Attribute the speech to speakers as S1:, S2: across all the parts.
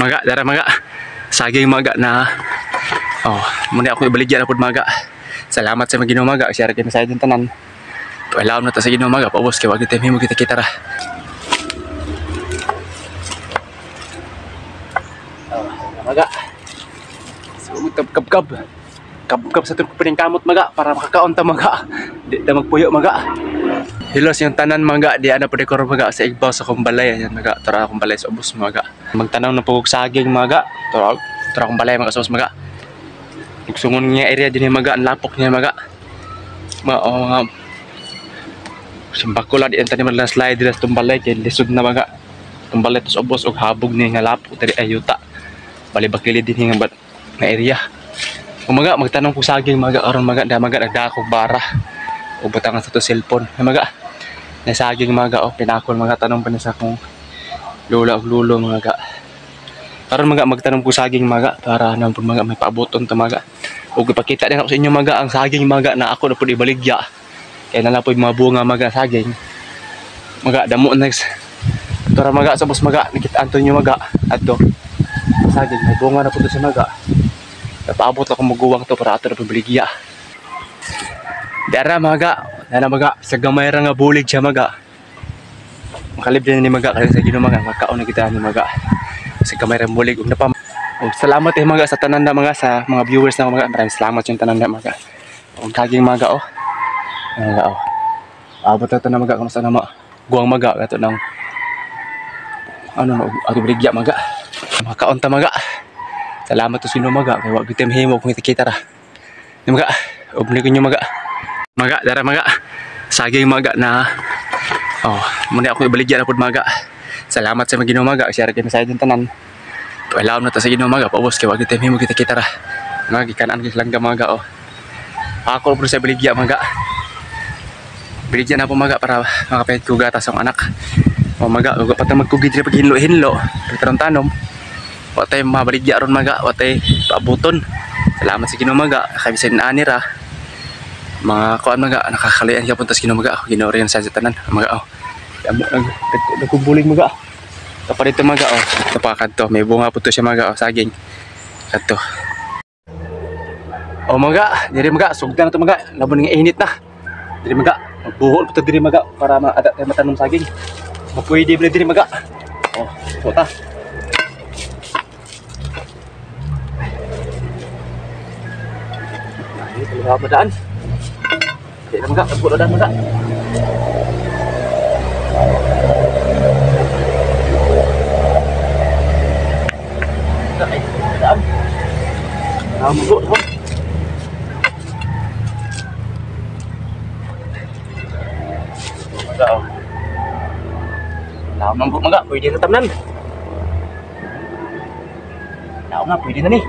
S1: Maga, dara maga. Saging maga na. Oh, muna ako ibaligya na pud maga. Salamat sa mga Ginoo maga, share kay sa tanan. Alam na ta sa Ginoo maga, paubos kay wag kita himo kita kita ra. Oh, maga. So kabkab. Kabkab sa turko pining kamot maga para makakaon ta maga. Di ta magpuyo maga. Hilos yung tanan maga, di ana pud ko maga sa igbaw sa akong balay ayan maga, tara akong balay sa ubos maga. Magtanaw na pugog saging maga, tara tara akong balay maga sa ubos maga. Nagsungon nga area din maga, ang lapok niya maga. Ma oh, mga simbako la di ang tanim lang slide dira sa tumbalay kay lisod na maga. Tumbalay tos ubos og habog ni nga lapok diri ayuta. Bali bakili din nga nga area. Umaga magtanong ko saging maga aron maga da maga nagdakog bara. O butangan sa to cellphone. Maga. Nasaging maga o pinakol mga tanong pa na sa akong lola og lulo mga ga. Karon maga magtanong ko saging maga para naman pud maga may paaboton ta maga. Ug ipakita din ako sa inyo maga ang saging maga na ako na pud ibaligya. Kay na pud mga bunga maga saging. Maga damo next. Tora maga sa bus maga nakita anto nyo maga adto. Saging may bunga na pud sa maga. Paabot ako maguwang to para ato na pud baligya. Dara maga, dara maga sa gamay ra nga bulig siya maga. Makalibre ni maga kay sa Ginoo maga, makaon na kita ni maga. Sa gamay ra bulig ug napa. Og salamat eh maga sa tanan na mga sa mga viewers na maga. Maraming salamat yung tanan na maga. Og kaging maga oh. Maga oh. Abot ta na maga kung sa na guwang maga kato nang ano no ato baligya maga. Makaon ta maga. Salamat to Ginoo maga kay wa gyud mahimo kung kita ra. Ni maga, ug ni kunyo maga. Maga, dara maga. Saging maga na. Oh, muna ako ibaligya na pud maga. Salamat sa mga Ginoo maga, share kay sa tanan. Alam na ta sa Ginoo maga, paubos kay wag kita himo kita kita ra. Mga gikanan kay langga maga oh. Ako pud sa baligya maga. Baligya na po maga para makapayad ko gatas ang anak. O maga, ug pa ta magkugi diri paghinlo-hinlo, pagtanom-tanom. Wa tay mabaligya ron maga, wa tay paabuton. Salamat sa Ginoo maga, kay bisan ani ra. Mga kuan maga nakakalayan ka puntas Ginoo maga. Ginoo rin sa tanan maga oh. Amo nag nagkubuling maga. Tapa dito maga oh. Tapa kadto may bunga po to siya maga oh, saging. Kadto. Oh maga, diri maga sugdan na to maga. Labon nga init na. Diri maga, magbuhol po to diri maga para maada tayo matanom saging. Mapwede bile diri maga. Oh, puta. Ay, tuloy pa daan. Di na maga, tagpo na maga. Ay, daan. Ah, mago, no? Maga, oh. Laom ng maga, pwede na tamnan. Laom na, pwede na ni.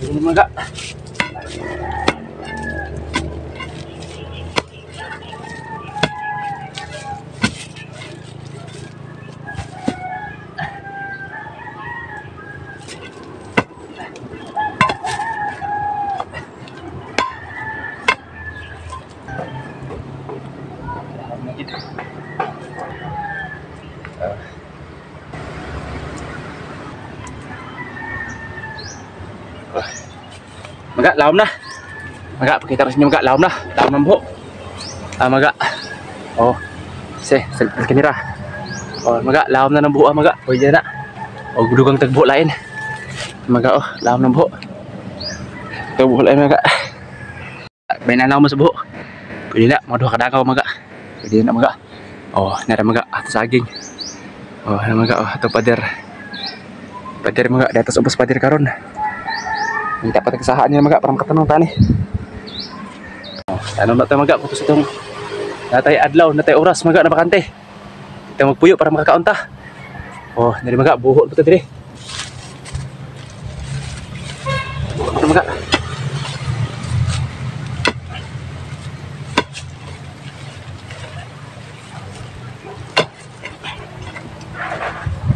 S1: Ini maga. Maga, laom na. Maga, pakita ko sa inyo maga, laom na. Laom ng buhok. Ah, maga. Oh, se, sa kamera. Oh, maga, laom na ng buhok, maga. Pwede na. Oh, dugang tagbuhok lain. Maga, oh, laom ng buhok. Ito buhok lain, maga. May nanaw mo sa buhok. Pwede na, mga duha ka dagaw, maga. Pwede na, maga. Oh, nara maga, ato saging. Oh, nara maga, oh, ato pader. Pader maga, di atas ubos pader karon. Minta pa tagsahaan niya maga para makatanong tani. Oh, tanong na tayo maga kuto sa itong natay adlaw, natay oras maga na bakante. Kita magpuyo para makakaon ta. Oh, diri maga buhol pa ta diri. Buhol maga.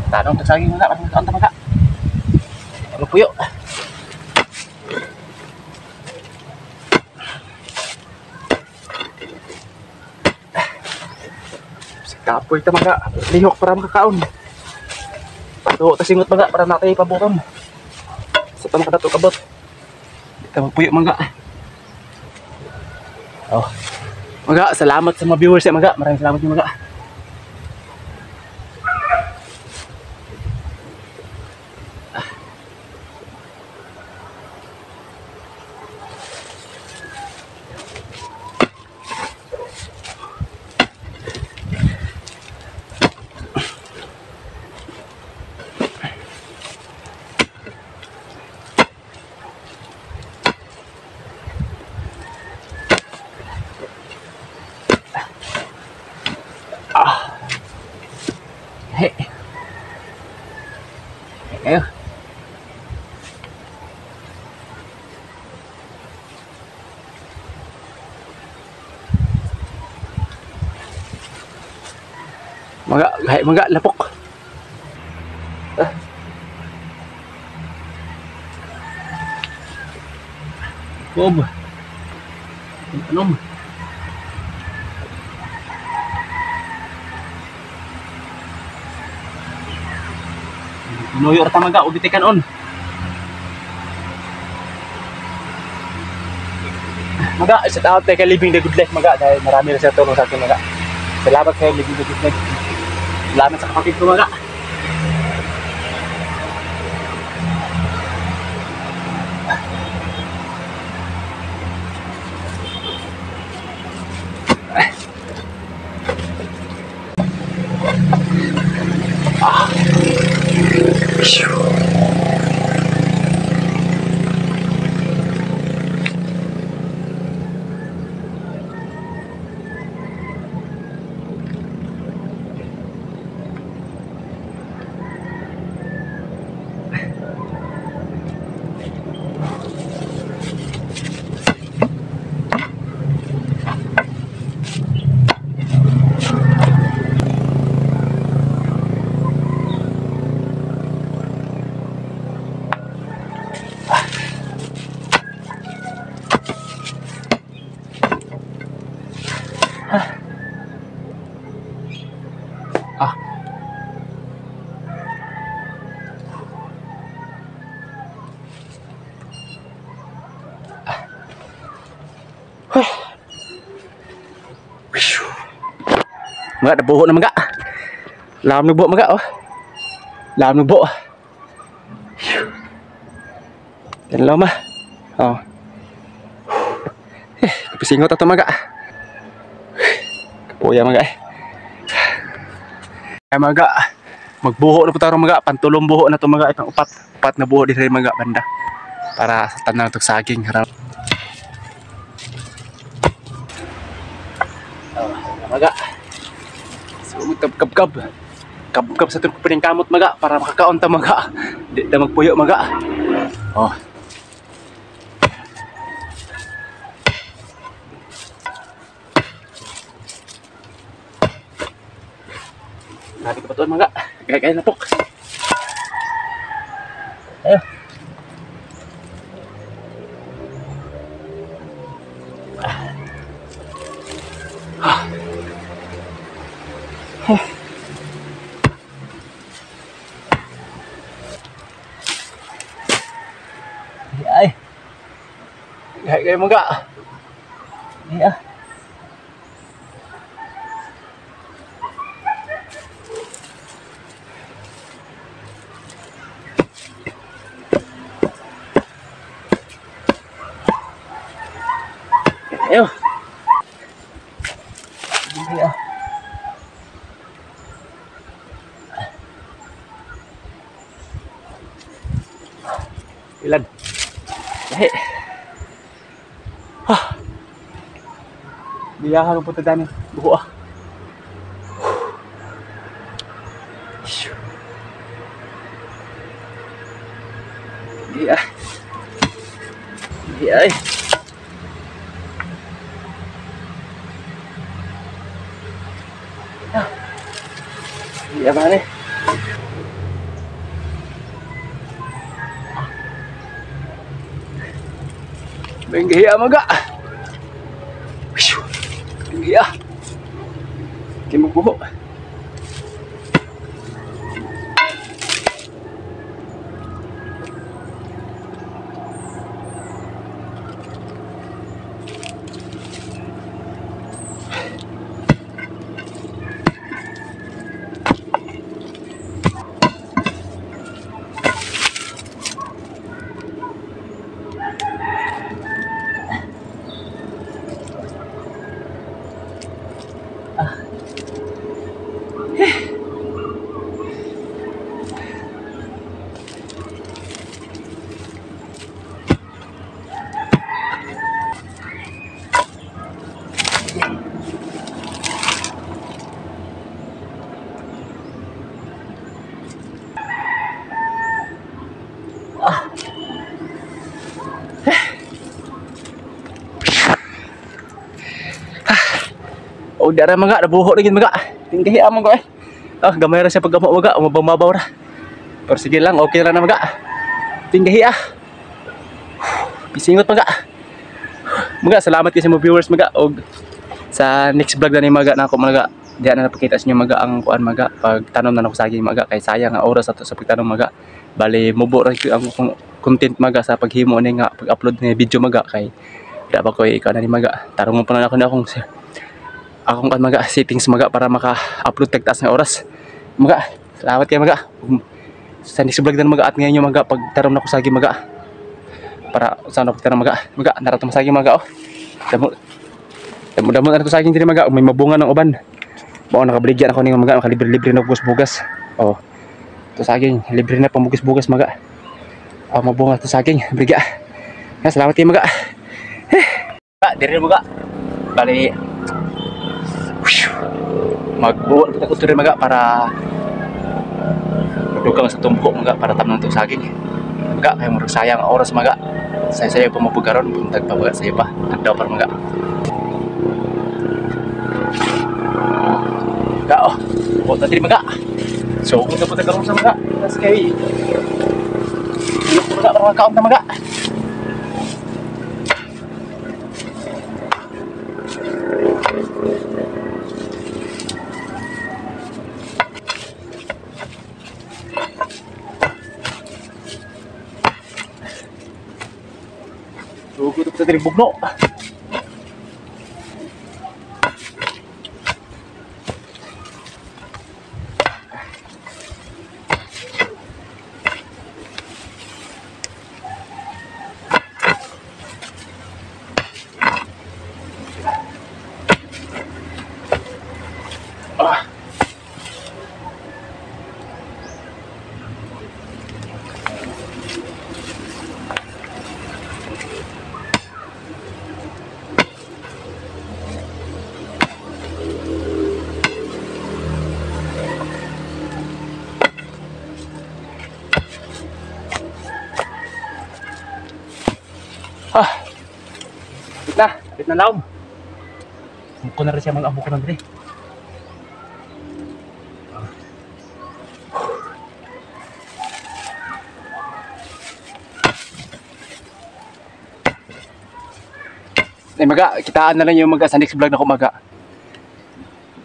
S1: Tanong ta saging maga para makakaon ta maga. Magpuyo. Kapoy ta maga. Lihok para makakaon. Patuo ta singot maga para natay pabuton. Sa ta makadato kabot. Di ta magpuyo maga. Oh. Maga, salamat sa mga viewers maga. Maraming salamat ni maga. Hey. Ayo. Maga, gahi maga lapok. Ah. Bob. Anom. Nuyo ra ta maga og gitikan on. Maga, shout out kay Living the Good Life maga dahil marami na siya tulong sa akin maga. Salamat kay Living the Good Life. Salamat sa kapatid ko maga. Mga nabuho na mga. Lam nagbuo mga oh. Lam nagbuo. Yan lang ma. Oh. Eh, kapisingot ato mga. Kapuya mga eh. Ay mga. Magbuho na po tayo mga. Pantulong buho na to mga. Itong upat. Upat na buho dito mga banda. Para sa tanan itong saging. Oh, mga. Kab-kab. Kab-kab sa turko pining kamot maga para makakaon ta maga. Di ta magpuyo maga. Oh. Grabe ka patuan maga. Kaya napok. Ayo. Ah. Ay. Ay kayo mga. Ay ah. Ayo. Ay ah. Ilan? Lahi. Ah. Biyahan mo punta dani. Buho ah. Hindi ah. Hindi ay. Hindi ah mane. Benghiya maga. Benghiya. Di magbuho. Og dara mga nabuho na gid mga. Tinggahi amon ko eh. Ah, gamay ra siya pagamo mga, mabaw ra. Pero sige lang, okay ra na mga. Tinggahi ah. Pisingot mga. Mga salamat kay sa mga viewers mga og sa next vlog na ni mga na ako mga diyan na napakita sa inyo mga ang kuan mga pagtanom na nako saging mga kay sayang ang oras ato sa pagtanom mga. Bali mubo ra ang content mga sa paghimo ni nga pag-upload ni video mga kay da ba ko ikaw na ni mga. Tarungon pa na ako na akong akong kan mga settings mga para maka-upload tag taas nga oras. Mga salamat kay mga. Sa next vlog na mga at ngayon mga pagtanom na ko saging mga para sa ano pagtanom mga. Mga narato saging mga oh. Damo damo na ko saging diri mga may mabunga ng uban. Mao nakabaligyan ako ning mga makalibre-libre na bugas-bugas. Oh. To saging libre na pambugas-bugas mga. Oh, mabunga to saging briga. Ya, salamat kay mga. Diri mga. Bali magbuo na ko diri mga para magdugang sa tumbo mga para tamnan to saging. Mga kay murag sayang ang oras mga. Sayo-sayo pa mabugaron buntag pa mga sayo pa. Adlaw para mga. Mga oh, buo na diri mga. So kung dapat karon sa mga, tas kay mga para makaon ta mga. So kung dapat diri bugno. Ah. Kapit na laom. Buko na rin siya mga buko na rin. Ay maga, kitaan na lang yung maga sa next vlog na kumaga.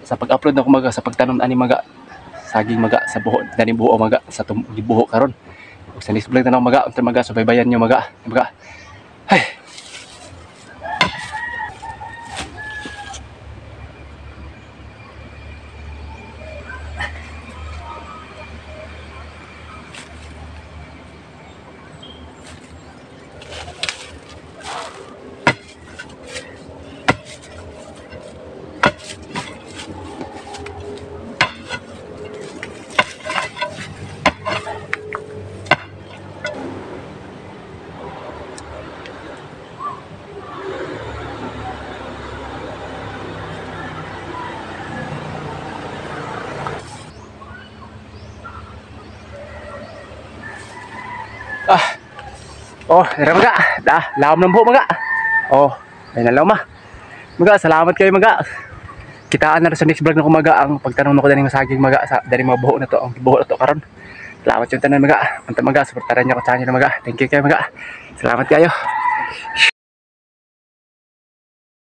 S1: Sa pag-upload na kumaga, sa pagtanom ani maga, saging maga, sa buho, dani buho maga, sa gibuho karon. Ug sa next vlog na maga, unta maga, subaybayan niyo maga, maga. Ay. Ah. Oh, dira maga. Da, laom ng buho maga. Oh, ay nalaw ma. Maga, salamat kayo maga. Kitaan na sa next vlog na kumaga ang pagtanong nako dani masaging maga sa dani mga buho na to, ang buho na to karon. Salamat yung tanan maga. Unta maga, suportaran niyo ko channel maga. Thank you kayo maga. Salamat kayo.